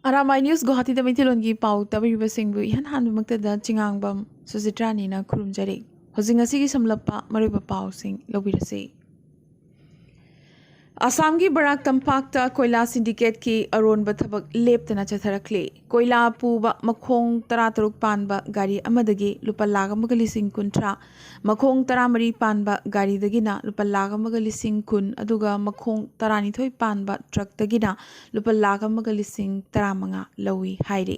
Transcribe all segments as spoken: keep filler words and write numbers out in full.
ꯑꯔꯥꯃꯥꯏ news ꯒꯨꯋꯥꯍꯥꯇꯤꯗ ꯃꯩꯇꯩꯂꯣꯟꯒꯤ ꯄꯥꯎ ꯇꯥꯕꯤꯔꯤꯕꯁꯤꯡꯕꯨ ꯏꯍꯥꯟ ꯍꯥꯟꯕꯃꯛꯇꯗ ꯆꯤꯉꯥꯡꯕꯝ ꯁꯨꯖꯤꯇ꯭ꯔꯥꯅꯤꯅ ꯈꯨꯔꯨꯝꯖꯔꯤ꯫ ꯍꯧꯖꯤꯛ ꯉꯁꯤꯒꯤ ꯁꯝꯂꯞꯄ ꯃꯔꯨꯑꯣꯏꯕ ꯄꯥꯎꯁꯤꯡ ꯂꯧꯕꯤꯔꯁꯤ꯫ ꯑꯁꯥꯝꯒꯤ ꯕꯔꯥꯛ ꯇꯝꯄꯥꯛꯇ ꯀꯣꯏꯂꯥ ꯁꯤꯟꯗꯤꯀꯦꯠꯀꯤ ꯑꯔꯣꯟꯕ ꯊꯕꯛ ꯂꯦꯞꯇꯅ ꯆꯠꯊꯔꯛꯂꯤ꯫ ꯀꯣꯏꯂꯥ ꯄꯨꯕ ꯃꯈꯣꯡ ꯇꯔꯥꯇꯔꯨꯛ ꯄꯥꯟꯕ ꯒꯥꯔꯤ ꯑꯃꯗꯒꯤ ꯂꯨꯄꯥ ꯂꯥꯈ ꯑꯃꯒ ꯂꯤꯁꯤꯡ ꯀꯨꯟꯊ꯭ꯔꯥ, ꯃꯈꯣꯡ ꯇꯔꯥꯃꯔꯤ ꯄꯥꯟꯕ ꯒꯥꯔꯤꯗꯒꯤꯅ ꯂꯨꯄꯥ ꯂꯥꯈ ꯑꯃꯒ ꯂꯤꯁꯤꯡ ꯀꯨꯟ, ꯑꯗꯨꯒ ꯃꯈꯣꯡ ꯇꯔꯥꯅꯤꯊꯣꯏ ꯄꯥꯟꯕ ꯇ꯭ꯔꯛꯇꯒꯤꯅ ꯂꯨꯄꯥ ꯂꯥꯈ ꯑꯃꯒ ꯂꯤꯁꯤꯡ ꯇꯔꯥꯃꯉꯥ ꯂꯧꯏ ꯍꯥꯏꯔꯤ꯫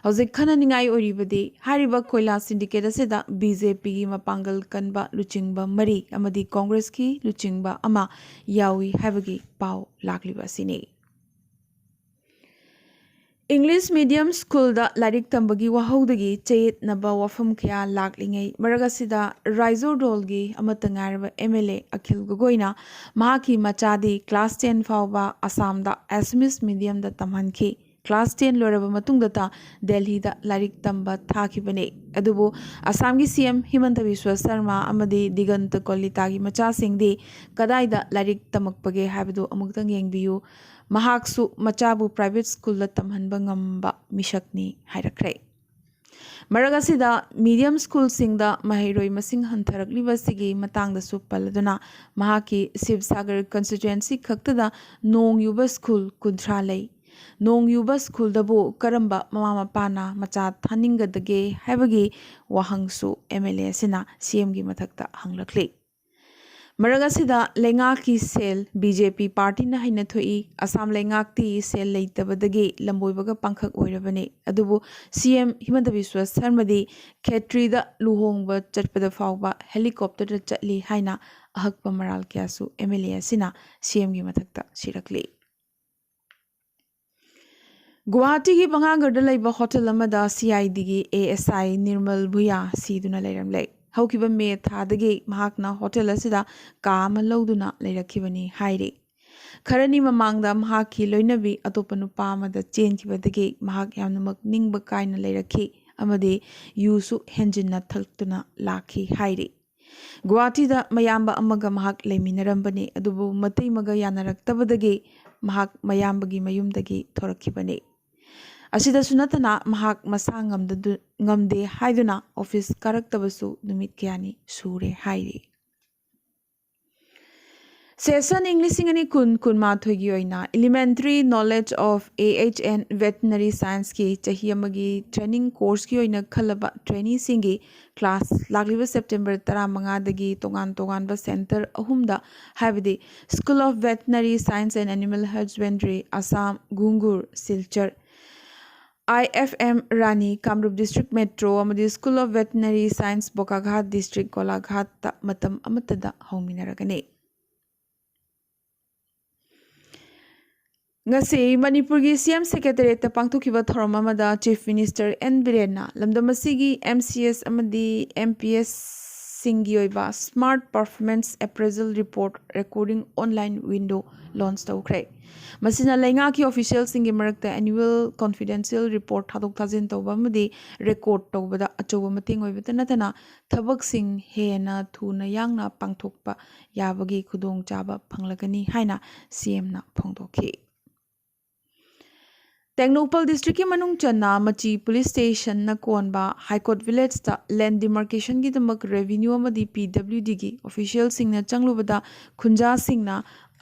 ꯍꯧꯖꯤꯛ ꯈꯟꯅꯅꯤꯡꯉꯥꯏ ꯑꯣꯏꯔꯤꯕꯗꯤ ꯍꯥꯏꯔꯤꯕ ꯀꯣꯏꯂꯥ ꯁꯤꯟꯗꯤꯀꯦꯠ ꯑꯁꯤꯗ ꯕꯤ ꯖꯦ ꯄꯤꯒꯤ ꯃꯄꯥꯡꯒꯜ ꯀꯟꯕ ꯂꯨꯆꯤꯡꯕ ꯃꯔꯤ ꯑꯃꯗꯤ ꯀꯣꯡꯒ꯭ꯔꯦꯁꯀꯤ ꯂꯨꯆꯤꯡꯕ ꯑꯃ ꯌꯥꯎꯏ ꯍꯥꯏꯕꯒꯤ ꯄꯥꯎ ꯂꯥꯛꯂꯤꯕ ꯑꯁꯤꯅꯤ꯫ ꯏꯪꯂꯤꯁ ꯃꯤꯗꯤꯌꯝ ꯁ꯭ꯀꯨꯜꯗ ꯂꯥꯏꯔꯤꯛ ꯇꯝꯕꯒꯤ ꯋꯥꯍꯧꯗꯒꯤ ꯆꯌꯦꯠꯅꯕ ꯋꯥꯐꯝ ꯀꯌꯥ ꯂꯥꯛꯂꯤꯉꯩ ꯃꯔꯛ ꯑꯁꯤꯗ ꯔꯥꯏꯖꯣꯔꯗꯣꯜꯒꯤ ꯑꯃꯠꯇ ꯉꯥꯏꯔꯕ ꯑꯦꯝ ꯑꯦꯜ ꯑꯦ ꯑꯈꯤꯜ ꯒꯣꯒꯣꯏꯅ ꯃꯍꯥꯛꯀꯤ ꯃꯆꯥꯗꯤ ꯀ꯭ꯂꯥꯁ ꯇꯦꯟ ꯐꯥꯎꯕ ꯑꯁꯥꯝꯗ ꯑꯦꯁꯃꯤꯁ ꯃꯤꯗꯤꯌꯝꯗ ꯇꯝꯍꯟꯈꯤ꯫ ꯀ꯭ꯂꯥꯁ ꯇꯦꯟ ꯂꯣꯏꯔꯕ ꯃꯇꯨꯡꯗꯇ ꯗꯦꯜꯍꯤꯗ ꯂꯥꯏꯔꯤꯛ ꯇꯝꯕ ꯊꯥꯈꯤꯕꯅꯤ꯫ ꯑꯗꯨꯕꯨ ꯑꯁꯥꯝꯒꯤ ꯁꯤ ꯑꯦꯝ ꯍꯤꯃꯟꯇ ꯕꯤꯁ꯭ꯋ ꯁꯔꯃ ꯑꯃꯗꯤ ꯗꯤꯒꯟꯇ ꯀꯣꯂꯤꯇꯥꯒꯤ ꯃꯆꯥꯁꯤꯡꯗꯤ ꯀꯗꯥꯏꯗ ꯂꯥꯏꯔꯤꯛ ꯇꯝꯃꯛꯄꯒꯦ ꯍꯥꯏꯕꯗꯨ ꯑꯃꯨꯛꯇꯪ ꯌꯦꯡꯕꯤꯌꯨ꯫ ꯃꯍꯥꯛꯁꯨ ꯃꯆꯥꯕꯨ ꯄ꯭ꯔꯥꯏꯚꯦꯠ ꯁ꯭ꯀꯨꯜꯗ ꯇꯝꯍꯟꯕ ꯉꯝꯕ ꯃꯤꯁꯛꯅꯤ ꯍꯥꯏꯔꯛꯈ꯭ꯔꯦ꯫ ꯃꯔꯛ ꯑꯁꯤꯗ ꯃꯤꯗꯤꯌꯝ ꯁ꯭ꯀꯨꯜꯁꯤꯡꯗ ꯃꯍꯩꯔꯣꯏ ꯃꯁꯤꯡ ꯍꯟꯊꯔꯛꯂꯤꯕ ꯑꯁꯤꯒꯤ ꯃꯇꯥꯡꯗꯁꯨ ꯄꯜꯂꯗꯨꯅ ꯃꯍꯥꯛꯀꯤ ꯁꯤꯕꯁꯥꯒꯔ ꯀꯟꯁꯇꯤꯇ꯭ꯋꯦꯟꯁꯤ ꯈꯛꯇꯗ ꯅꯣꯡ ꯌꯨꯕ ꯁ꯭ꯀꯨꯜ ꯀꯨꯟꯊ꯭ꯔꯥ ꯂꯩ꯫ ꯅꯣꯡ ꯌꯨꯕ ꯁ꯭ꯀꯨꯜꯗꯕꯨ ꯀꯔꯝꯕ ꯃꯃꯥ ꯃꯄꯥꯅ ꯃꯆꯥ ꯊꯥꯅꯤꯡꯒꯗꯒꯦ ꯍꯥꯏꯕꯒꯤ ꯋꯥꯍꯪꯁꯨ ꯑꯦꯝ ꯑꯦꯜ ꯑꯦ ꯑꯁꯤꯅ ꯁꯤ ꯑꯦꯝꯒꯤ ꯃꯊꯛꯇ ꯍꯪꯂꯛꯂꯤ꯫ ꯃꯔꯛ ꯑꯁꯤꯗ ꯂꯩꯉꯥꯛꯀꯤ ꯁꯦꯜ ꯕꯤ ꯖꯦ ꯄꯤ ꯄꯥꯔꯇꯤꯅ ꯍꯦꯟꯅ ꯊꯣꯛꯏ꯫ ꯑꯁꯥꯝ ꯂꯩꯉꯥꯛꯇꯤ ꯁꯦꯜ ꯂꯩꯇꯕꯗꯒꯤ ꯂꯝꯕꯣꯏꯕꯒ ꯄꯥꯡꯈꯛ ꯑꯣꯏꯔꯕꯅꯤ꯫ ꯑꯗꯨꯕꯨ ꯁꯤ ꯑꯦꯝ ꯍꯤꯃꯟꯇ ꯕꯤꯁ꯭ꯋ ꯁꯔꯃꯗꯤ ꯈꯦꯇ꯭ꯔꯤꯗ ꯂꯨꯍꯣꯡꯕ ꯆꯠꯄꯗ ꯐꯥꯎꯕ ꯍꯦꯂꯤꯀꯣꯞꯇꯔꯗ ꯆꯠꯂꯤ ꯍꯥꯏꯅ ꯑꯍꯛꯄ ꯃꯔꯥꯜ ꯀꯌꯥꯁꯨ ꯑꯦꯝ ꯑꯦꯜ ꯑꯦ ꯑꯁꯤꯅ ꯁꯤ ꯑꯦꯝꯒꯤ ꯃꯊꯛꯇ ꯁꯤꯔꯛꯂꯤ꯫ ꯒꯨꯋꯥꯍꯥꯇꯤꯒꯤ ꯄꯉꯥꯒꯔꯗ ꯂꯩꯕ ꯍꯣꯇꯦꯜ ꯑꯃꯗ ꯁꯤ ꯑꯥꯏ ꯗꯤꯒꯤ ꯑꯦ ꯑꯦꯁ ꯑꯥꯏ ꯅꯤꯔꯃꯜ ꯚꯨꯌꯥ ꯁꯤꯗꯨꯅ ꯂꯩꯔꯝꯂꯦ꯫ ꯍꯧꯈꯤꯕ ꯃꯦ ꯊꯥꯗꯒꯤ ꯃꯍꯥꯛꯅ ꯍꯣꯇꯦꯜ ꯑꯁꯤꯗ ꯀꯥ ꯑꯃ ꯂꯧꯗꯨꯅ ꯂꯩꯔꯛꯈꯤꯕꯅꯤ ꯍꯥꯏꯔꯤ꯫ ꯈꯔꯅꯤ ꯃꯃꯥꯡꯗ ꯃꯍꯥꯛꯀꯤ ꯂꯣꯏꯅꯕꯤ ꯑꯇꯣꯞꯄ ꯅꯨꯄꯥ ꯑꯃꯗ ꯆꯦꯟꯈꯤꯕꯗꯒꯤ ꯃꯍꯥꯛ ꯌꯥꯝꯅꯃꯛ ꯅꯤꯡꯕ ꯀꯥꯏꯅ ꯂꯩꯔꯛꯈꯤ ꯑꯃꯗꯤ ꯌꯨꯁꯨ ꯍꯦꯟꯖꯤꯟꯅ ꯊꯛꯇꯨꯅ ꯂꯥꯛꯈꯤ ꯍꯥꯏꯔꯤ꯫ ꯒꯨꯋꯥꯍꯥꯇꯤꯗ ꯃꯌꯥꯝꯕ ꯑꯃꯒ ꯃꯍꯥꯛ ꯂꯩꯃꯤꯟꯅꯔꯝꯕꯅꯤ, ꯑꯗꯨꯕꯨ ꯃꯇꯩꯃꯒ ꯌꯥꯅꯔꯛꯇꯕꯗꯒꯤ ꯃꯍꯥꯛ ꯃꯌꯥꯝꯕꯒꯤ ꯃꯌꯨꯝꯗꯒꯤ ꯊꯣꯔꯛꯈꯤꯕꯅꯤ꯫ ꯑꯁꯤꯗꯁꯨ ꯅꯠꯇꯅ ꯃꯍꯥꯛ ꯃꯁꯥ ꯉꯝꯗꯗꯨ-, ꯉꯝꯗꯦ ꯍꯥꯏꯗꯨꯅ ꯑꯣꯐꯤꯁ ꯀꯥꯔꯛꯇꯕꯁꯨ ꯅꯨꯃꯤꯠ ꯀꯌꯥꯅꯤ ꯁꯨꯔꯦ ꯍꯥꯏꯔꯤ꯫ Session ꯏꯪ ꯂꯤꯁꯤꯡ ꯑꯅꯤ ꯀꯨꯟ ꯀꯨꯟꯃꯥꯊꯣꯏꯒꯤ ꯑꯣꯏꯅ Elementary Knowledge of A H N Veterinary Scienceꯀꯤ ꯆꯍꯤ ꯑꯃꯒꯤ training courseꯀꯤ ꯑꯣꯏꯅ ꯈꯜꯂꯕ traineeꯁꯤꯡꯒꯤ class ꯂꯥꯛꯂꯤꯕ September ꯇꯔꯥꯃꯉꯥꯗꯒꯤ ꯇꯣꯉꯥꯟ ꯇꯣꯉꯥꯟꯕ center ꯑꯍꯨꯝꯗ, ꯍꯥꯏꯕꯗꯤ School of Veterinary Science and Animal Husbandry, Assam, ꯒꯨꯡꯒꯨꯔ, Silchar, I F M Rani, ꯀꯥꯃꯔꯨꯞ District Metro, ꯑꯃꯗꯤ School of Veterinary Science, ꯕꯣꯀꯥꯒꯍꯥꯠ District, ꯒꯣꯂꯥꯘꯥꯠꯇ ꯃꯇꯝ ꯑꯃꯠꯇꯗ ꯍꯧꯃꯤꯟꯅꯔꯒꯅꯤ꯫ ꯉꯁꯤ ꯃꯅꯤꯄꯨꯔꯒꯤ C M Secretariatꯇ ꯄꯥꯡꯊꯣꯛꯈꯤꯕ ꯊꯧꯔꯝ ꯑꯃꯗ Chief Minister N ꯕꯤꯔꯦꯟꯅ ꯂꯝꯗꯝ ꯑꯁꯤꯒꯤ M C S ꯑꯃꯗꯤ M P S ꯁꯤꯡꯒꯤ ꯑꯣꯏꯕ Smart Performance Appraisal Report Recording Online Window launch ꯇꯧꯈ꯭ꯔꯦ꯫ ꯃꯁꯤꯅ ꯂꯩꯉꯥꯛꯀꯤ officialꯁꯤꯡꯒꯤ ꯃꯔꯛꯇ annual confidential report ꯊꯥꯗꯣꯛ ꯊꯥꯖꯤꯟ ꯇꯧꯕ ꯑꯃꯗꯤ record ꯇꯧꯕꯗ ꯑꯆꯧꯕ ꯃꯇꯦꯡ ꯑꯣꯏꯕꯇ ꯅꯠꯇꯅ ꯊꯕꯛꯁꯤꯡ ꯍꯦꯟꯅ ꯊꯨꯅ ꯌꯥꯡꯅ ꯄꯥꯡꯊꯣꯛꯄ ꯌꯥꯕꯒꯤ ꯈꯨꯗꯣꯡꯆꯥꯕ ꯐꯪꯂꯒꯅꯤ ꯍꯥꯏꯅ C Mꯅ ꯐꯣꯡꯗꯣꯛꯈꯤ꯫ ꯇꯦꯡꯅꯧꯄꯜ Districtꯀꯤ ꯃꯅꯨꯡ ꯆꯟꯅ ꯃꯆꯤ Police Stationꯅ ꯀꯣꯟꯕ High Court Villageꯇ land demarcationꯒꯤꯗꯃꯛ revenue ꯑꯃꯗꯤ P W Dꯒꯤ officialꯁꯤꯡꯅ ꯆꯪꯂꯨꯕꯗ ꯈꯨꯟꯖꯥꯁꯤꯡꯅ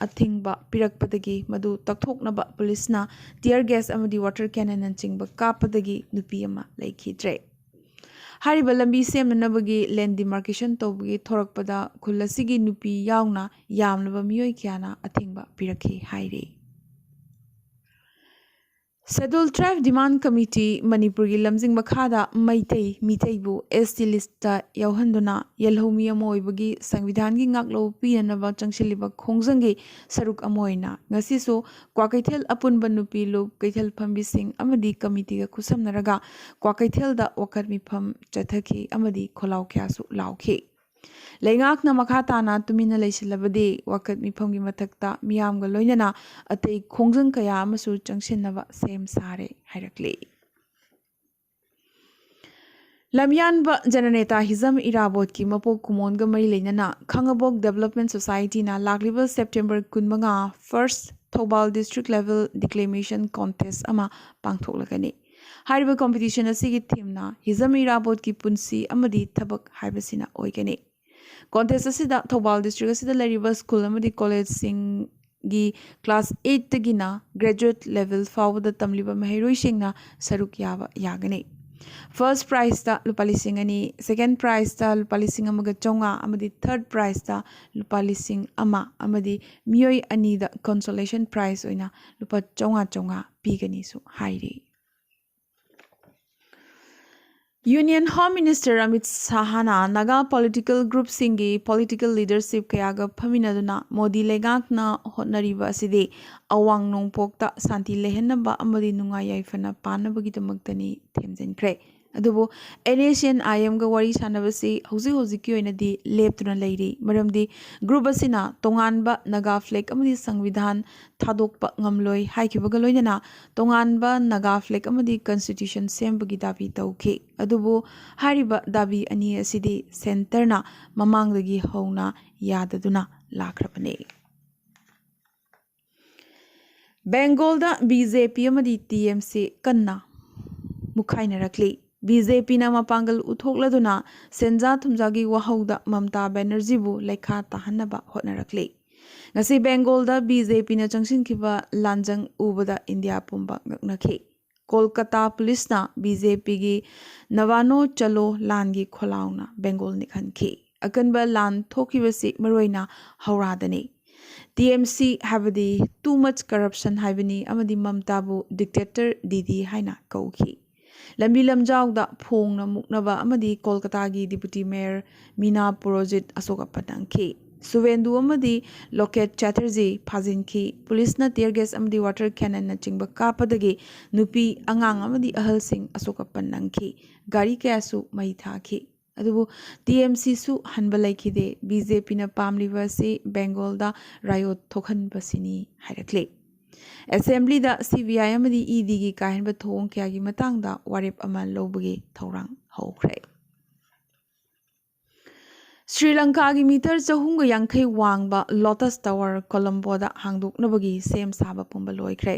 ꯑꯊꯤꯡꯕ ꯄꯤꯔꯛꯄꯗꯒꯤ ꯃꯗꯨ ꯇꯛꯊꯣꯛꯅꯕ policeꯅ tear gas ꯑꯃꯗꯤ water cannonꯅꯆꯤꯡꯕ ꯀꯥꯞꯄꯗꯒꯤ ꯅꯨꯄꯤ ꯑꯃ ꯂꯩꯈꯤꯗ꯭ꯔꯦ꯫ ꯍꯥꯏꯔꯤꯕ ꯂꯝꯕꯤ ꯁꯦꯝꯅꯅꯕꯒꯤ land demarcation ꯇꯧꯕꯒꯤ ꯊꯣꯔꯛꯄꯗ ꯈꯨꯜ ꯑꯁꯤꯒꯤ ꯅꯨꯄꯤ ꯌꯥꯎꯅ ꯌꯥꯝꯂꯕ ꯃꯤꯑꯣꯏ ꯀꯌꯥꯅ ꯑꯊꯤꯡꯕ ꯄꯤꯔꯛꯈꯤ ꯍꯥꯏꯔꯤ꯫ Scheduled Tribe Demand Committee ꯃꯅꯤꯄꯨꯔꯒꯤ ꯂꯝꯖꯤꯡ ꯃꯈꯥꯗ ꯃꯩꯇꯩ ꯃꯤꯇꯩꯕꯨ S T listꯇ ꯌꯥꯎꯍꯟꯗꯨꯅ ꯌꯦꯜꯍꯧꯃꯤ ꯑꯃ ꯑꯣꯏꯕꯒꯤ ꯁꯪꯕꯤꯙꯥꯟꯒꯤ ꯉꯥꯛꯂꯧ ꯄꯤꯅꯅꯕ ꯆꯪꯁꯤꯜꯂꯤꯕ ꯈꯣꯡꯖꯪꯒꯤ ꯁꯔꯨꯛ ꯑꯃ ꯑꯣꯏꯅ ꯉꯁꯤꯁꯨ ꯀ꯭ꯋꯥꯀꯩꯊꯦꯜ ꯑꯄꯨꯟꯕ ꯅꯨꯄꯤ ꯂꯨꯞ ꯀꯩꯊꯦꯜ ꯐꯝꯕꯤꯁꯤꯡ ꯑꯃꯗꯤ committeeꯒ ꯈꯨꯠꯁꯝꯅꯔꯒ ꯀ꯭ꯋꯥꯀꯩꯊꯦꯜꯗ ꯋꯥꯀꯠ ꯃꯤꯐꯝ ꯆꯠꯊꯈꯤ ꯑꯃꯗꯤ ꯈꯣꯜꯂꯥꯎ ꯀꯌꯥꯁꯨ ꯂꯥꯎꯈꯤ꯫ ꯂꯩꯉꯥꯛꯅ ꯃꯈꯥ ꯇꯥꯅ ꯇꯨꯃꯤꯟꯅ ꯂꯩꯁꯤꯜꯂꯕꯗꯤ ꯋꯥꯀꯠ ꯃꯤꯐꯝꯒꯤ ꯃꯊꯛꯇ ꯃꯤꯌꯥꯝꯒ ꯂꯣꯏꯅꯅ ꯑꯇꯩ ꯈꯣꯡꯖꯪ ꯀꯌꯥ ꯑꯃꯁꯨ ꯆꯪꯁꯤꯟꯅꯕ ꯁꯦꯝ ꯁꯥꯔꯦ ꯍꯥꯏꯔꯛꯂꯤ꯫ ꯂꯝꯌꯥꯟꯕ ꯖꯅꯅꯦꯇꯥ ꯍꯤꯖꯝ ꯏꯔꯥꯕꯣꯠꯀꯤ ꯃꯄꯣꯛ ꯀꯨꯝꯑꯣꯟꯒ ꯃꯔꯤ ꯂꯩꯅꯅ ꯈꯥꯉꯕꯣꯛ Development Societyꯅ ꯂꯥꯛꯂꯤꯕ September ꯀꯨꯟꯃꯉꯥ, first Thoubal district level declamation contest ꯑꯃ ꯄꯥꯡꯊꯣꯛꯂꯒꯅꯤ꯫ ꯍꯥꯏꯔꯤꯕ competition ꯑꯁꯤꯒꯤ themeꯅ ꯍꯤꯖꯝ ꯏꯔꯥꯕꯣꯠꯀꯤ ꯄꯨꯟꯁꯤ ꯑꯃꯗꯤ ꯊꯕꯛ ꯍꯥꯏꯕꯁꯤꯅ ꯑꯣꯏꯒꯅꯤ꯫ Contest ꯑꯁꯤꯗ ꯊꯧꯕꯥꯜ district ꯑꯁꯤꯗ ꯂꯩꯔꯤꯕ school ꯑꯃꯗꯤ collegeꯁꯤꯡꯒꯤ class eightꯇꯒꯤꯅ graduate level ꯐꯥꯎꯕꯗ ꯇꯝꯂꯤꯕ ꯃꯍꯩꯔꯣꯏꯁꯤꯡꯅ ꯁꯔꯨꯛ ꯌꯥꯕ ꯌꯥꯒꯅꯤ꯫ First prizeꯇ ꯂꯨꯄꯥ ꯂꯤꯁꯤꯡ ꯑꯅꯤ, second prizeꯇ ꯂꯨꯄꯥ ꯂꯤꯁꯤꯡ ꯑꯃꯒ ꯆꯥꯝꯃꯉꯥ ꯑꯃꯗꯤ third prizeꯇ ꯂꯨꯄꯥ ꯂꯤꯁꯤꯡ ꯑꯃ ꯑꯃꯗꯤ ꯃꯤꯑꯣꯏ ꯑꯅꯤꯗ consolation prize ꯑꯣꯏꯅ ꯂꯨꯄꯥ ꯆꯥꯝꯃꯉꯥ ꯆꯥꯝꯃꯉꯥ ꯄꯤꯒꯅꯤꯁꯨ ꯍꯥꯏꯔꯤ꯫ Union Home Minister Amit ꯁꯥꯍꯅ Naga political groupꯁꯤꯡꯒꯤ political leadership ꯀꯌꯥꯒ ꯐꯝꯃꯤꯟꯅꯗꯨꯅ ꯃꯣꯗꯤ ꯂꯩꯉꯥꯛꯅ ꯍꯣꯠꯅꯔꯤꯕ ꯑꯁꯤꯗꯤ ꯑꯋꯥꯡ ꯅꯣꯡꯄꯣꯛꯇ ꯁꯥꯟꯇꯤ ꯂꯩꯍꯟꯅꯕ ꯑꯃꯗꯤ ꯅꯨꯡꯉꯥꯏ ꯌꯥꯏꯐꯅ ꯄꯥꯟꯅꯕꯒꯤꯗꯃꯛꯇꯅꯤ ꯊꯦꯝꯖꯤꯟꯈ꯭ꯔꯦ꯫ ꯑꯗꯨꯕꯨ NSCN-IMꯒ ꯋꯥꯔꯤ ꯁꯥꯟꯅꯕꯁꯤ ꯍꯧꯖꯤꯛ ꯍꯧꯖꯤꯛꯀꯤ ꯑꯣꯏꯅꯗꯤ ꯂꯦꯞꯇꯨꯅ ꯂꯩꯔꯤ, ꯃꯔꯝꯗꯤ group ꯑꯁꯤꯅ ꯇꯣꯉꯥꯟꯕ ꯅꯥꯒꯥ flag ꯑꯃꯗꯤ ꯁꯪꯕꯤꯙꯥꯟ ꯊꯥꯗꯣꯛꯄ ꯉꯝꯂꯣꯏ ꯍꯥꯏꯈꯤꯕꯒ ꯂꯣꯏꯅꯅ ꯇꯣꯉꯥꯟꯕ ꯅꯥꯒꯥ flag ꯑꯃꯗꯤ constitution ꯁꯦꯝꯕꯒꯤ ꯗꯥꯕꯤ ꯇꯧꯈꯤ꯫ ꯑꯗꯨꯕꯨ ꯍꯥꯏꯔꯤꯕ ꯗꯥꯕꯤ ꯑꯅꯤ ꯑꯁꯤꯗꯤ centreꯅ ꯃꯃꯥꯡꯗꯒꯤ ꯍꯧꯅ ꯌꯥꯗꯗꯨꯅ ꯂꯥꯛꯈ꯭ꯔꯕꯅꯤ꯫ ꯕꯦꯡꯒꯣꯜꯗ BJP ꯑꯃꯗꯤ TMC ꯀꯟꯅ ꯃꯨꯛꯈꯥꯏꯅꯔꯛꯂꯤ꯫ BJPꯅ ꯃꯄꯥꯡꯒꯜ ꯎꯠꯊꯣꯛꯂꯗꯨꯅ ꯁꯦꯟꯖꯥ ꯊꯨꯝꯖꯥꯒꯤ ꯋꯥꯍꯧꯗ ꯃꯝꯇꯥ ꯕꯦꯅꯔꯖꯤꯕꯨ ꯂꯩꯈꯥ ꯇꯥꯍꯟꯅꯕ ꯍꯣꯠꯅꯔꯛꯂꯤ꯫ ꯉꯁꯤ ꯕꯦꯡꯒꯣꯜꯗ BJPꯅ ꯆꯪꯁꯤꯟꯈꯤꯕ ꯂꯥꯟꯖꯪ ꯎꯕꯗ ꯏꯟꯗꯤꯌꯥ ꯄꯨꯝꯕ ꯉꯛꯅꯈꯤ꯫ ꯀꯣꯜꯀꯇꯥ ꯄꯨꯂꯤꯁꯅ BJPꯒꯤ ꯅꯕꯥꯅꯣ ꯆꯂꯣ ꯂꯥꯟꯒꯤ ꯈꯣꯜꯂꯥꯎꯅ ꯕꯦꯡꯒꯣꯜ ꯅꯤꯛꯍꯟꯈꯤ꯫ ꯑꯀꯟꯕ ꯂꯥꯟ ꯊꯣꯛꯈꯤꯕꯁꯤ ꯃꯔꯨꯑꯣꯏꯅ ꯍꯧꯔꯥꯗꯅꯤ꯫ TMC ꯍꯥꯏꯕꯗꯤ too much corruption ꯍꯥꯏꯕꯅꯤ ꯑꯃꯗꯤ ꯃꯝꯇꯥꯕꯨ dictator ꯗꯤꯗꯤ ꯍꯥꯏꯅ ꯀꯧꯈꯤ꯫ ꯂꯝꯕꯤ ꯂꯝꯖꯥꯎꯗ ꯐꯣꯡꯅ ꯃꯨꯛꯅꯕ ꯑꯃꯗꯤ ꯀꯣꯜꯀꯇꯥꯒꯤ deputy mayor ꯃꯤꯅꯥ ꯄꯨꯔꯣꯖꯤꯠ ꯑꯁꯣꯛ ꯑꯄꯟ ꯅꯪꯈꯤ꯫ ꯁꯨꯚꯦꯟꯗꯨ ꯑꯃꯗꯤ ꯂꯣꯀꯦꯠ ꯆꯦꯇꯔꯖꯤ ꯐꯥꯖꯤꯟꯈꯤ꯫ ꯄꯨꯂꯤꯁꯅ tear gas ꯑꯃꯗꯤ water cannonꯅꯆꯤꯡꯕ ꯀꯥꯞꯄꯗꯒꯤ ꯅꯨꯄꯤ, ꯑꯉꯥꯡ ꯑꯃꯗꯤ ꯑꯍꯜꯁꯤꯡ ꯑꯁꯣꯛ ꯑꯄꯟ ꯅꯪꯈꯤ꯫ ꯒꯥꯔꯤ ꯀꯌꯥꯁꯨ ꯃꯩ ꯊꯥꯈꯤ꯫ ꯑꯗꯨꯕꯨ TMCꯁꯨ ꯍꯟꯕ ꯂꯩꯈꯤꯗꯦ꯫ BJPꯅ ꯄꯥꯝꯂꯤꯕ ꯑꯁꯤ ꯕꯦꯡꯒꯣꯜꯗ riot ꯊꯣꯛꯍꯟꯕꯁꯤꯅꯤ ꯍꯥꯏꯔꯛꯂꯤ꯫ Assemblyꯗ CBI ꯑꯃꯗꯤ EDꯒꯤ ꯀꯥꯏꯍꯟꯕ ꯊꯧꯑꯣꯡ ꯀꯌꯥꯒꯤ ꯃꯇꯥꯡꯗ ꯋꯥꯔꯦꯞ ꯑꯃ ꯂꯧꯕꯒꯤ ꯊꯧꯔꯥꯡ ꯍꯧꯈ꯭ꯔꯦ꯫ ꯁ꯭ꯔꯤ ꯂꯪꯀꯥꯒꯤ ꯃꯤꯇꯔ ꯆꯍꯨꯝꯒ ꯌꯥꯡꯈꯩ ꯋꯥꯡꯕ ꯂꯣꯇꯁ ꯇꯋꯔ ꯀꯣꯂꯝꯕꯣꯗ ꯍꯥꯡꯗꯣꯛꯅꯕꯒꯤ ꯁꯦꯝ ꯁꯥꯕ ꯄꯨꯝꯕ ꯂꯣꯏꯈ꯭ꯔꯦ꯫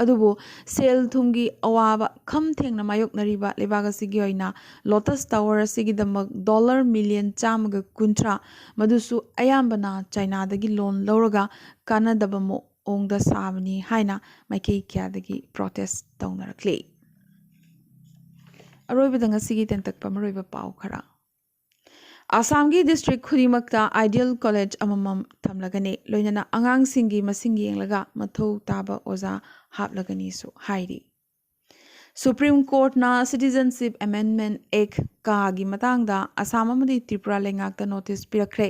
ꯑꯗꯨꯕꯨ ꯁꯦꯜ ꯊꯨꯝꯒꯤ ꯑꯋꯥꯕ ꯈꯝ ꯊꯦꯡꯅ ꯃꯥꯌꯣꯛꯅꯔꯤꯕ ꯂꯩꯕꯥꯛ ꯑꯁꯤꯒꯤ ꯑꯣꯏꯅ ꯂꯣꯇꯁ ꯇꯋꯔ ꯑꯁꯤꯒꯤꯗꯃꯛ ꯗꯣꯂꯔ ꯃꯤꯂꯤꯌꯟ ꯆꯥꯝꯃꯒ ꯀꯨꯟꯊ꯭ꯔꯥ, ꯃꯗꯨꯁꯨ ꯑꯌꯥꯝꯕꯅ ꯆꯥꯏꯅꯥꯗꯒꯤ ꯂꯣꯟ ꯂꯧꯔꯒ ꯀꯥꯟꯅꯗꯕ ꯃꯑꯣꯡꯗ ꯁꯥꯕꯅꯤ ꯍꯥꯏꯅ ꯃꯥꯏꯀꯩ ꯀꯌꯥꯗꯒꯤ ꯄ꯭ꯔꯣꯇꯦꯁ ꯇꯧꯅꯔꯛꯂꯤ꯫ ꯑꯔꯣꯏꯕꯗ ꯉꯁꯤꯒꯤ ꯇꯦꯟꯇꯛꯄ ꯃꯔꯨꯑꯣꯏꯕ ꯄꯥꯎ ꯈꯔ꯫ ꯑꯁꯥꯝꯒꯤ ꯗꯤꯁꯇ꯭ꯔꯤꯛ ꯈꯨꯗꯤꯡꯃꯛꯇ ꯑꯥꯏꯗꯤꯌꯦꯜ ꯀꯣꯂꯦꯖ ꯑꯃꯃꯝ ꯊꯝꯂꯒꯅꯤ, ꯂꯣꯏꯅꯅ ꯑꯉꯥꯡꯁꯤꯡꯒꯤ ꯃꯁꯤꯡ ꯌꯦꯡꯂꯒ ꯃꯊꯧ ꯇꯥꯕ ꯑꯣꯖꯥ ꯍꯥꯞꯂꯒꯅꯤꯁꯨ ꯍꯥꯏꯔꯤ꯫ ꯁꯨꯄ꯭ꯔꯤꯝ ꯀꯣꯔꯠꯅ ꯁꯤꯇꯤꯖꯟꯁꯤꯞ ꯑꯦꯃꯦꯟꯗꯃꯦꯟ ꯑꯦꯛ ꯀꯥꯒꯤ ꯃꯇꯥꯡꯗ ꯑꯁꯥꯝ ꯑꯃꯗꯤ ꯇ꯭ꯔꯤꯄꯨꯔꯥ ꯂꯩꯉꯥꯛꯇ ꯅꯣꯇꯤꯁ ꯄꯤꯔꯛꯈ꯭ꯔꯦ꯫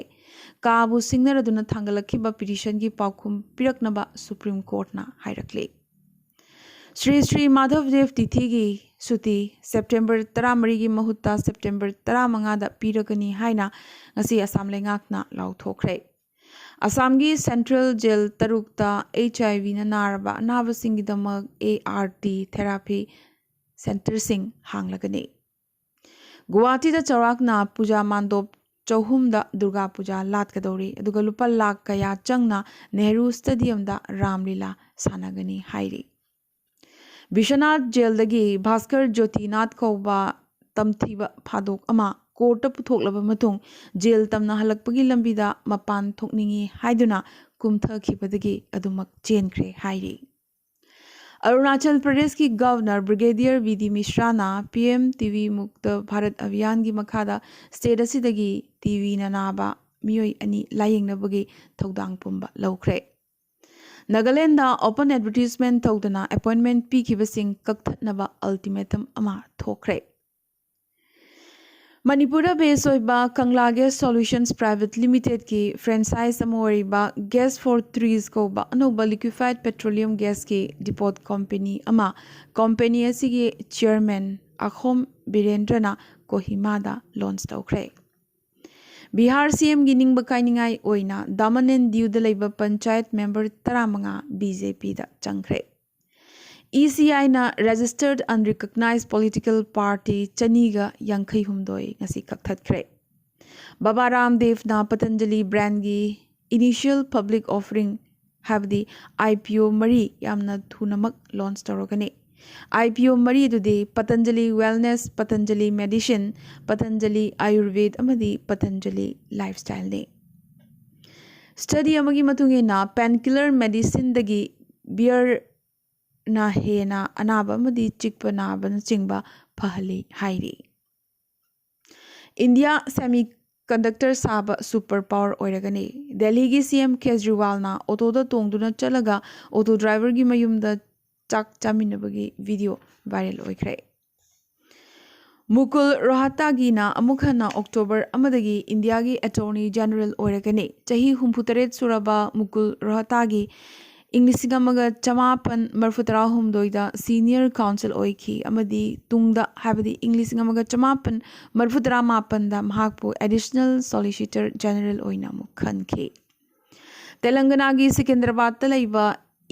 ꯀꯥꯕꯨ ꯁꯤꯡꯅꯔꯗꯨꯅ ꯊꯥꯡꯒꯠꯂꯛꯈꯤꯕ ꯄꯤꯇꯤꯁꯟꯒꯤ ꯄꯥꯎꯈꯨꯝ ꯄꯤꯔꯛꯅꯕ ꯁꯨꯄ꯭ꯔꯤꯝ ꯀꯣꯔꯠꯅ ꯍꯥꯏꯔꯛꯂꯤ꯫ ꯁ꯭ꯔꯤ ꯁ꯭ꯔꯤ ꯃꯥꯙꯕꯗꯦꯕ ꯇꯤꯊꯤꯒꯤ ꯁꯨꯇꯤ ꯁꯦꯞꯇꯦꯝꯕꯔ ꯇꯔꯥꯃꯔꯤꯒꯤ ꯃꯍꯨꯠꯇ ꯁꯦꯞꯇꯦꯝꯕꯔ ꯇꯔꯥꯃꯉꯥꯗ ꯄꯤꯔꯒꯅꯤ ꯍꯥꯏꯅ ꯉꯁꯤ ꯑꯁꯥꯝ ꯂꯩꯉꯥꯛꯅ ꯂꯥꯎꯊꯣꯛꯈ꯭ꯔꯦ꯫ ꯑꯁꯥꯝꯒꯤ ꯁꯦꯟꯇ꯭ꯔꯦꯜ ꯖꯦꯜ ꯇꯔꯨꯛꯇ ꯑꯩꯆ ꯑꯥꯏ ꯚꯤꯅ ꯅꯥꯔꯕ ꯑꯅꯥꯕꯁꯤꯡꯒꯤꯗꯃꯛ ꯑꯦ ꯑꯥꯔ ꯇꯤ ꯊꯦꯔꯥꯄꯤ ꯁꯦꯟꯇꯔꯁꯤꯡ ꯍꯥꯡꯂꯒꯅꯤ꯫ ꯒꯨꯋꯥꯍꯥꯇꯤꯗ ꯆꯥꯎꯔꯥꯛꯅ ꯄꯨꯖꯥ ꯃꯥꯟꯗꯣꯞ ꯆꯍꯨꯝꯗ ꯗꯨꯔꯒꯥ ꯄꯨꯖꯥ ꯂꯥꯠꯀꯗꯧꯔꯤ, ꯑꯗꯨꯒ ꯂꯨꯄꯥ ꯂꯥꯈ ꯀꯌꯥ ꯆꯪꯅ ꯅꯦꯍꯔꯨ ꯁ꯭ꯇꯦꯗꯤꯌꯝꯗ ꯔꯥꯝꯂꯤꯂꯥ ꯁꯥꯟꯅꯒꯅꯤ ꯍꯥꯏꯔꯤ꯫ ꯕꯤꯁ꯭ꯋꯅꯥꯊ ꯖꯦꯜꯗꯒꯤ ꯚꯥꯁꯀꯔ ꯖꯣꯇꯤꯅꯥꯊ ꯀꯧꯕ ꯇꯝꯊꯤꯕ ꯐꯥꯗꯣꯛ ꯑꯃ ꯀꯣꯔꯠꯇ ꯄꯨꯊꯣꯛꯂꯕ ꯃꯇꯨꯡ, ꯖꯦꯜ ꯇꯝꯅ ꯍꯜꯂꯛꯄꯒꯤ ꯂꯝꯕꯤꯗ ꯃꯄꯥꯟ ꯊꯣꯛꯅꯤꯡꯏ ꯍꯥꯏꯗꯨꯅ ꯀꯨꯝꯊꯈꯤꯕꯗꯒꯤ ꯑꯗꯨꯃꯛ ꯆꯦꯟꯈ꯭ꯔꯦ ꯍꯥꯏꯔꯤ꯫ ꯑꯔꯨꯅꯥꯆꯜ ꯄ꯭ꯔꯗꯦꯁꯀꯤ ꯒꯚꯔꯅꯔ ꯕ꯭ꯔꯤꯒꯦꯗꯤꯌꯔ ꯚꯤ ꯗꯤ ꯃꯤꯁ꯭ꯔꯥꯅ P M T B Mukt Bharat ꯑꯚꯤꯌꯥꯟꯒꯤ ꯃꯈꯥꯗ ꯁ꯭ꯇꯦꯠ ꯑꯁꯤꯗꯒꯤ ꯇꯤ ꯚꯤꯅ ꯅꯥꯕ ꯃꯤꯑꯣꯏ ꯑꯅꯤ ꯂꯥꯌꯦꯡꯅꯕꯒꯤ ꯊꯧꯗꯥꯡ ꯄꯨꯝꯕ ꯂꯧꯈ꯭ꯔꯦ꯫ ꯅꯥꯒꯥꯂꯦꯟꯗ ꯑꯣꯄꯟ ꯑꯦꯗꯚꯔꯇꯤꯁꯃꯦꯟ ꯇꯧꯗꯅ ꯑꯦꯄꯣꯏꯟꯃꯦꯟ ꯄꯤꯈꯤꯕꯁꯤꯡ ꯀꯛꯊꯠꯅꯕ ꯑꯜꯇꯤꯃꯦꯇꯝ ꯑꯃ ꯊꯣꯛꯈ꯭ꯔꯦ꯫ ꯃꯅꯤꯄꯨꯔꯗ ꯕꯦꯁ ꯑꯣꯏꯕ ꯀꯪꯂꯥ ꯒ꯭ꯌꯥꯁ ꯁꯣꯂꯨꯁꯟꯁ ꯄ꯭ꯔꯥꯏꯚꯦꯠ ꯂꯤꯃꯤꯇꯦꯗꯀꯤ ꯐ꯭ꯔꯦꯟꯆꯥꯏꯖ ꯑꯃ ꯑꯣꯏꯔꯤꯕ ꯒ꯭ꯌꯥꯁ ꯐꯣꯔ ꯇ꯭ꯔꯤꯁ ꯀꯧꯕ ꯑꯅꯧꯕ ꯂꯤꯀ꯭ꯋꯤꯐꯥꯏꯗ ꯄꯦꯇ꯭ꯔꯣꯂꯤꯌꯝ ꯒ꯭ꯌꯥꯁꯀꯤ ꯗꯤꯄꯣꯠ ꯀꯝꯄꯦꯅꯤ ꯑꯃ ꯀꯝꯄꯦꯅꯤ ꯑꯁꯤꯒꯤ ꯆꯤꯌꯔꯃꯦꯟ ꯑꯈꯣꯝ ꯕꯤꯔꯦꯟꯗ꯭ꯔꯅ ꯀꯣꯍꯤꯃꯥꯗ ꯂꯣꯟꯆ ꯇꯧꯈ꯭ꯔꯦ꯫ ꯕꯤꯍꯥꯔ ꯁꯤ ꯑꯦꯝꯒꯤ ꯅꯤꯡꯕ ꯀꯥꯏꯅꯤꯡꯉꯥꯏ ꯑꯣꯏꯅ ꯗꯃꯟ ꯑꯦꯟ ꯗꯤꯌꯨꯗ ꯂꯩꯕ ꯄꯟꯆꯥꯌꯠ ꯃꯦꯝꯕꯔ ꯇꯔꯥꯃꯉꯥ ꯕꯤ ꯖꯦ ꯄꯤꯗ ꯆꯪꯈ꯭ꯔꯦ꯫ ꯏ ꯁꯤ ꯑꯥꯏꯅ registered unrecognized political party ꯆꯅꯤꯒ ꯌꯥꯡꯈꯩ ꯍꯨꯝꯗꯣꯏ ꯉꯁꯤ ꯀꯛꯊꯠꯈ꯭ꯔꯦ꯫ ꯕꯕꯥ ꯔꯥꯝꯗꯦꯕꯅ ꯄꯇꯟꯖꯂꯤ ꯕ꯭ꯔꯥꯟꯒꯤ ꯏꯅꯤꯁꯤꯌꯦꯜ ꯄꯕ꯭ꯂꯤꯛ ꯑꯣꯐꯔꯤꯡ, ꯍꯥꯏꯕꯗꯤ IPO ꯃꯔꯤ ꯌꯥꯝꯅ ꯊꯨꯅꯃꯛ ꯂꯣꯟꯆ ꯇꯧꯔꯒꯅꯤ꯫ IPO ꯃꯔꯤ ꯑꯗꯨꯗꯤ ꯄꯇꯟꯖꯂꯤ ꯋꯦꯜꯅꯦꯁ, ꯄꯇꯟꯖꯂꯤ ꯃꯦꯗꯤꯁꯤꯟ, ꯄꯇꯟꯖꯂꯤ ꯑꯥꯌꯨꯔꯚꯦꯗ ꯑꯃꯗꯤ ꯄꯇꯟꯖꯂꯤ ꯂꯥꯏꯐꯁ꯭ꯇꯥꯏꯜꯅꯤ꯫ ꯁ꯭ꯇꯗꯤ ꯑꯃꯒꯤ ꯃꯇꯨꯡ ꯏꯟꯅ, ꯄꯦꯟꯀꯤꯂꯔ ꯃꯦꯗꯤꯁꯤꯟꯗꯒꯤ ꯕꯤꯌꯔꯅ ꯍꯦꯟꯅ ꯑꯅꯥꯕ ꯑꯃꯗꯤ ꯆꯤꯛꯄ ꯅꯥꯕꯅꯆꯤꯡꯕ ꯐꯍꯜꯂꯤ ꯍꯥꯏꯔꯤ꯫ ꯏꯟꯗꯤꯌꯥ ꯁꯦꯃꯤ ꯀꯟꯗꯛꯇꯔ ꯁꯥꯕ ꯁꯨꯄꯔ ꯄꯥꯋꯔ ꯑꯣꯏꯔꯒꯅꯤ꯫ ꯗꯦꯜꯂꯤꯒꯤ CM ꯀꯦꯖ꯭ꯔꯤꯋꯥꯜꯅ ꯑꯣꯇꯣꯗ ꯇꯣꯡꯗꯨꯅ ꯆꯠꯂꯒ ꯑꯣꯇꯣ ꯗ꯭ꯔꯥꯏꯚꯔꯒꯤ ꯃꯌꯨꯝꯗ ꯆꯥꯛ ꯆꯥꯃꯤꯟꯅꯕꯒꯤ ꯚꯤꯗꯤꯑꯣ ꯚꯥꯏꯔꯦꯜ ꯑꯣꯏꯈ꯭ꯔꯦ꯫ ꯃꯨꯀꯨꯜ ꯔꯣꯍꯇꯥꯒꯤꯅ ꯑꯃꯨꯛ ꯍꯟꯅ ꯑꯣꯛꯇꯣꯕꯔ ꯑꯃꯗꯒꯤ ꯏꯟꯗꯤꯌꯥꯒꯤ ꯑꯦꯇꯣꯔꯅꯤ ꯖꯦꯅꯔꯦꯜ ꯑꯣꯏꯔꯒꯅꯤ꯫ ꯆꯍꯤ ꯍꯨꯝꯐꯨꯇꯔꯦꯠ ꯁꯨꯔꯕ ꯃꯨꯀꯨꯜ ꯔꯣꯍꯇꯥꯒꯤ ꯏꯪ ꯂꯤꯁꯤꯡ ꯑꯃꯒ ꯆꯃꯥꯄꯟ ꯃꯔꯤꯐꯨꯇꯔꯥꯍꯨꯝꯗꯣꯏꯗ ꯁꯤꯅꯤꯌꯔ ꯀꯥꯎꯟꯁꯤꯜ ꯑꯣꯏꯈꯤ ꯑꯃꯗꯤ ꯇꯨꯡꯗ, ꯍꯥꯏꯕꯗꯤ ꯏꯪ ꯂꯤꯁꯤꯡ ꯑꯃꯒ ꯆꯃꯥꯄꯟ ꯃꯔꯤꯐꯨꯇꯔꯥ ꯃꯥꯄꯟꯗ ꯃꯍꯥꯛꯄꯨ ꯑꯦꯗꯤꯁꯅꯦꯜ ꯁꯣꯂꯤꯁꯤꯇꯔ ꯖꯦꯅꯔꯦꯜ ꯑꯣꯏꯅ ꯑꯃꯨꯛ ꯈꯟꯈꯤ꯫ ꯇꯦꯂꯪꯒꯅꯥꯒꯤ ꯁꯤꯀꯟꯗꯔꯕꯥꯗꯇ ꯂꯩꯕ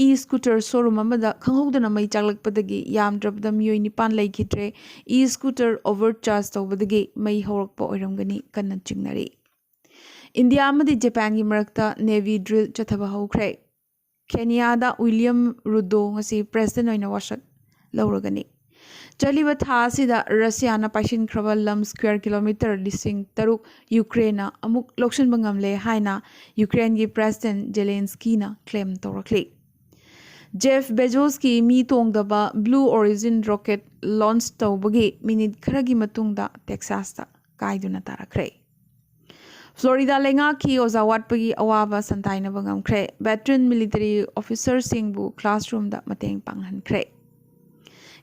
ꯏ ꯁ꯭ꯀꯨꯇꯔ ꯁꯣꯔꯨꯝ ꯑꯃꯗ ꯈꯪꯍꯧꯗꯅ ꯃꯩ ꯆꯥꯛꯂꯛꯄꯗꯒꯤ ꯌꯥꯝꯗ꯭ꯔꯕꯗ ꯃꯤꯑꯣꯏ ꯅꯤꯄꯥꯟ ꯂꯩꯈꯤꯗ꯭ꯔꯦ꯫ ꯏ ꯁ꯭ꯀꯨꯇꯔ ꯑꯣꯚꯔ ꯆꯥꯔꯖ ꯇꯧꯕꯗꯒꯤ ꯃꯩ ꯍꯧꯔꯛꯄ ꯑꯣꯏꯔꯝꯒꯅꯤ ꯀꯟꯅ ꯆꯤꯡꯅꯔꯤ꯫ ꯏꯟꯗꯤꯌꯥ ꯑꯃꯗꯤ ꯖꯄꯥꯟꯒꯤ ꯃꯔꯛꯇ ꯅꯦꯚꯤ ꯗ꯭ꯔꯤꯜ ꯆꯠꯊꯕ ꯍꯧꯈ꯭ꯔꯦ꯫ ꯀꯦꯅꯤꯌꯥꯗ ꯋꯤꯂꯤꯌꯝ ꯔꯨꯗꯣ ꯉꯁꯤ ꯄ꯭ꯔꯦꯁꯤꯗꯦꯟ ꯑꯣꯏꯅ ꯋꯥꯁꯛ ꯂꯧꯔꯒꯅꯤ꯫ ꯆꯠꯂꯤꯕ ꯊꯥ ꯑꯁꯤꯗ ꯔꯁꯤꯌꯥꯅ ꯄꯥꯏꯁꯤꯟꯈ꯭ꯔꯕ ꯂꯝ ꯁ꯭ꯀ꯭ꯋꯦꯔ ꯀꯤꯂꯣꯃꯤꯇꯔ ꯂꯤꯁꯤꯡ ꯇꯔꯨꯛ ꯌꯨꯀ꯭ꯔꯦꯟꯅ ꯑꯃꯨꯛ ꯂꯧꯁꯤꯟꯕ ꯉꯝꯂꯦ ꯍꯥꯏꯅ ꯌꯨꯀ꯭ꯔꯦꯟꯒꯤ ꯄ꯭ꯔꯦꯁꯤꯗꯦꯟ ꯖꯦꯂꯦꯟꯁꯀꯤꯅ ꯀ꯭ꯂꯦꯝ ꯇꯧꯔꯛꯂꯤ꯫ ꯖꯦꯐ ꯕꯦꯖꯣꯁꯀꯤ ꯃꯤ ꯇꯣꯡꯗꯕ ꯕ꯭ꯂꯨ ꯑꯣꯔꯤꯖꯤꯟ ꯔꯣꯀꯦꯠ ꯂꯣꯟꯆ ꯇꯧꯕꯒꯤ ꯃꯤꯅꯤꯠ ꯈꯔꯒꯤ ꯃꯇꯨꯡꯗ ꯇꯦꯛꯁꯥꯁꯇ ꯀꯥꯏꯗꯨꯅ ꯇꯥꯔꯛꯈ꯭ꯔꯦ꯫ ꯐ꯭ꯂꯣꯔꯤꯗꯥ ꯂꯩꯉꯥꯛꯀꯤ ꯑꯣꯖꯥ ꯋꯥꯠꯄꯒꯤ ꯑꯋꯥꯕ ꯁꯟꯊꯥꯏꯅꯕ ꯉꯝꯈ꯭ꯔꯦ꯫ ꯚꯦꯇꯔꯟ ꯃꯤꯂꯤꯇꯔꯤ ꯑꯣꯐꯤꯁꯔꯁꯤꯡꯕꯨ ꯀ꯭ꯂꯥꯁꯔꯨꯝꯗ ꯃꯇꯦꯡ ꯄꯥꯡꯍꯟꯈ꯭ꯔꯦ꯫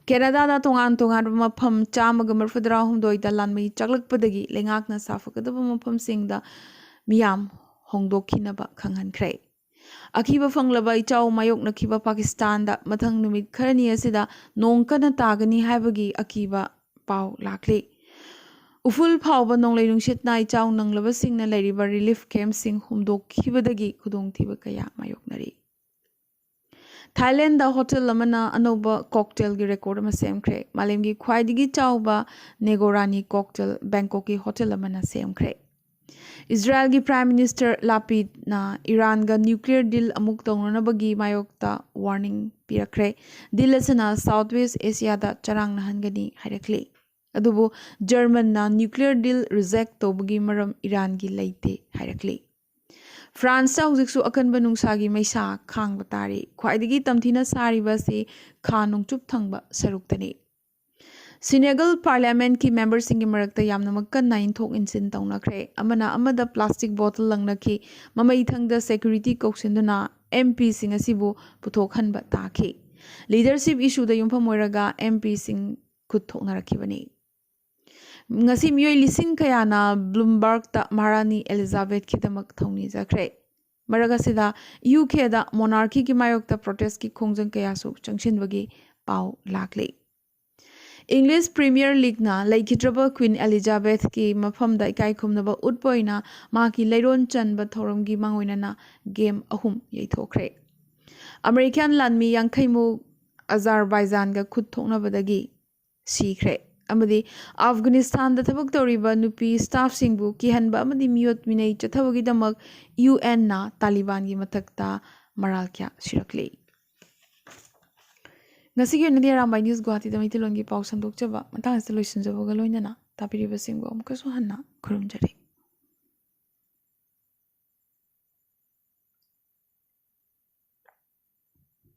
ꯀꯦꯅꯥꯗꯥꯗ ꯇꯣꯉꯥꯟ ꯇꯣꯉꯥꯟꯕ ꯃꯐꯝ ꯆꯥꯝꯃꯒ ꯃꯔꯤꯐꯨꯇꯔꯥꯍꯨꯝꯗꯣꯏꯗ ꯂꯥꯟꯃꯩ ꯆꯥꯛꯂꯛꯄꯗꯒꯤ ꯂꯩꯉꯥꯛꯅ ꯁꯥꯐꯒꯗꯕ ꯃꯐꯝꯁꯤꯡꯗ ꯃꯤꯌꯥꯝ ꯍꯣꯡꯗꯣꯛꯈꯤꯅꯕ ꯈꯪꯍꯟꯈ꯭ꯔꯦ꯫ ꯑꯀꯤꯕ ꯐꯪꯂꯕ ꯏꯆꯥꯎ ꯃꯥꯌꯣꯛꯅꯈꯤꯕ ꯄꯥꯀꯤꯁꯇꯥꯟꯗ ꯃꯊꯪ ꯅꯨꯃꯤꯠ ꯈꯔꯅꯤ ꯑꯁꯤꯗ ꯅꯣꯡ ꯀꯟꯅ ꯇꯥꯒꯅꯤ ꯍꯥꯏꯕꯒꯤ ꯑꯀꯤꯕ ꯄꯥꯎ ꯂꯥꯛꯂꯤ꯫ ꯎꯐꯨꯜ ꯐꯥꯎꯕ ꯅꯣꯡꯂꯩ ꯅꯨꯡꯁꯤꯠꯅ ꯏꯆꯥꯎ ꯅꯪꯂꯕꯁꯤꯡꯅ ꯂꯩꯔꯤꯕ ꯔꯤꯂꯤꯐ ꯀꯦꯝꯞꯁꯤꯡ ꯍꯨꯝꯗꯣꯛꯈꯤꯕꯗꯒꯤ ꯈꯨꯗꯣꯡꯊꯤꯕ ꯀꯌꯥ ꯃꯥꯌꯣꯛꯅꯔꯤ꯫ ꯊꯥꯏꯂꯦꯟꯗ ꯍꯣꯇꯦꯜ ꯑꯃꯅ ꯑꯅꯧꯕ ꯀꯣꯛꯇꯦꯜꯒꯤ ꯔꯦꯀꯣꯔꯗ ꯑꯃ ꯁꯦꯝꯈ꯭ꯔꯦ꯫ ꯃꯥꯂꯦꯝꯒꯤ ꯈ꯭ꯋꯥꯏꯗꯒꯤ ꯆꯥꯎꯕ ꯅꯦꯒꯣꯔꯥꯅꯤ ꯀꯣꯛꯇꯦꯜ ꯕꯦꯡꯀꯣꯛꯀꯤ ꯍꯣꯇꯦꯜ ꯑꯃꯅ ꯁꯦꯝꯈ꯭ꯔꯦ꯫ ꯏꯖꯔꯥꯌꯦꯜꯒꯤ Prime Minister ꯂꯥꯄꯤꯗꯅ ꯏꯔꯥꯟꯒ nuclear deal ꯑꯃꯨꯛ ꯇꯧꯅꯅꯕꯒꯤ ꯃꯥꯌꯣꯛꯇ warning ꯄꯤꯔꯛꯈ꯭ꯔꯦ꯫ Deal ꯑꯁꯤꯅ South West Asiaꯗ ꯆꯔꯥꯡꯅꯍꯟꯒꯅꯤ ꯍꯥꯏꯔꯛꯂꯤ꯫ ꯑꯗꯨꯕꯨ ꯖꯔꯃꯟꯅ nuclear deal reject ꯇꯧꯕꯒꯤ ꯃꯔꯝ ꯏꯔꯥꯟꯒꯤ ꯂꯩꯇꯦ ꯍꯥꯏꯔꯛꯂꯤ꯫ ꯐ꯭ꯔꯥꯟꯁꯇ ꯍꯧꯖꯤꯛꯁꯨ ꯑꯀꯟꯕ ꯅꯨꯡꯁꯥꯒꯤ ꯃꯩꯁꯥ ꯈꯥꯡꯕ ꯇꯥꯔꯤ꯫ ꯈ꯭ꯋꯥꯏꯗꯒꯤ ꯇꯝꯊꯤꯅ ꯁꯥꯔꯤꯕ ꯑꯁꯤ ꯈꯥ ꯅꯣꯡꯆꯨꯞ ꯊꯪꯕ ꯁꯔꯨꯛꯇꯅꯤ꯫ ꯁꯤꯅꯦꯒꯜ Parliamentꯀꯤ memberꯁꯤꯡꯒꯤ ꯃꯔꯛꯇ ꯌꯥꯝꯅꯃꯛ ꯀꯟꯅ ꯏꯟꯊꯣꯛ ꯏꯟꯁꯤꯟ ꯇꯧꯅꯈ꯭ꯔꯦ꯫ ꯑꯃꯅ ꯑꯃꯗ plastic bottle ꯂꯪꯅꯈꯤ꯫ ꯃꯃꯩꯊꯪꯗ security ꯀꯧꯁꯤꯟꯗꯨꯅ MPꯁꯤꯡ ꯑꯁꯤꯕꯨ ꯄꯨꯊꯣꯛꯍꯟꯕ ꯇꯥꯈꯤ꯫ Leadership issueꯗ ꯌꯨꯝꯐꯝ ꯑꯣꯏꯔꯒ MPꯁꯤꯡ ꯈꯨꯠ ꯊꯣꯛꯅꯔꯛꯈꯤꯕꯅꯤ꯫ ꯉꯁꯤ ꯃꯤꯑꯣꯏ ꯂꯤꯁꯤꯡ ꯀꯌꯥꯅ Bloombergꯇ ꯃꯍꯥꯔꯥꯅꯤ Elizabethꯀꯤꯗꯃꯛ ꯊꯧꯅꯤꯖꯈ꯭ꯔꯦ꯫ ꯃꯔꯛ ꯑꯁꯤꯗ UKꯗ monarchyꯒꯤ ꯃꯥꯌꯣꯛꯇ protestꯀꯤ ꯈꯣꯡꯖꯪ ꯀꯌꯥꯁꯨ ꯆꯪꯁꯤꯟꯕꯒꯤ ꯄꯥꯎ ꯂꯥꯛꯂꯤ꯫ English Premier Leagueꯅ ꯂꯩꯈꯤꯗ꯭ꯔꯕ Queen Elizabethꯀꯤ ꯃꯐꯝꯗ ꯏꯀꯥꯏ ꯈꯨꯝꯅꯕ ꯎꯠꯄ ꯑꯣꯏꯅ ꯃꯍꯥꯛꯀꯤ ꯂꯩꯔꯣꯟ ꯆꯟꯕ ꯊꯧꯔꯝꯒꯤ ꯃꯥꯡꯑꯣꯏꯅꯅ game ꯑꯍꯨꯝ ꯌꯩꯊꯣꯛꯈ꯭ꯔꯦ꯫ American ꯂꯥꯟꯃꯤ ꯌꯥꯡꯈꯩꯃꯨꯛ Azerbaijanꯒ ꯈꯨꯠ ꯊꯣꯛꯅꯕꯗꯒꯤ ꯁꯤꯈ꯭ꯔꯦ꯫ ꯑꯃꯗꯤ Afghanistanꯗ ꯊꯕꯛ ꯇꯧꯔꯤꯕ ꯅꯨꯄꯤ staffꯁꯤꯡꯕꯨ ꯀꯤꯍꯟꯕ ꯑꯃꯗꯤ ꯃꯤꯑꯣꯠ ꯃꯤꯅꯩ ꯆꯠꯊꯕꯒꯤꯗꯃꯛ UNꯅ ꯇꯥꯂꯤꯕꯥꯟꯒꯤ ꯃꯊꯛꯇ ꯃꯔꯥꯜ ꯀꯌꯥ ꯁꯤꯔꯛꯂꯤ꯫ ꯉꯁꯤꯒꯤ ꯑꯣꯏꯅꯗꯤ ꯑꯔꯥꯝꯕꯥꯏ News ꯒꯨꯋꯥꯍꯥꯇꯤꯗ ꯃꯩꯇꯩꯂꯣꯟꯒꯤ ꯄꯥꯎ ꯁꯟꯗꯣꯛꯆꯕ ꯃꯇꯥꯡ ꯑꯁꯤꯗ ꯂꯣꯏꯁꯤꯟꯖꯕꯒ ꯂꯣꯏꯅꯅ ꯇꯥꯕꯤꯔꯤꯕꯁꯤꯡꯕꯨ ꯑꯃꯨꯛꯀꯁꯨ ꯍꯟꯅ ꯈꯨꯔꯨꯝꯖꯔꯤ꯫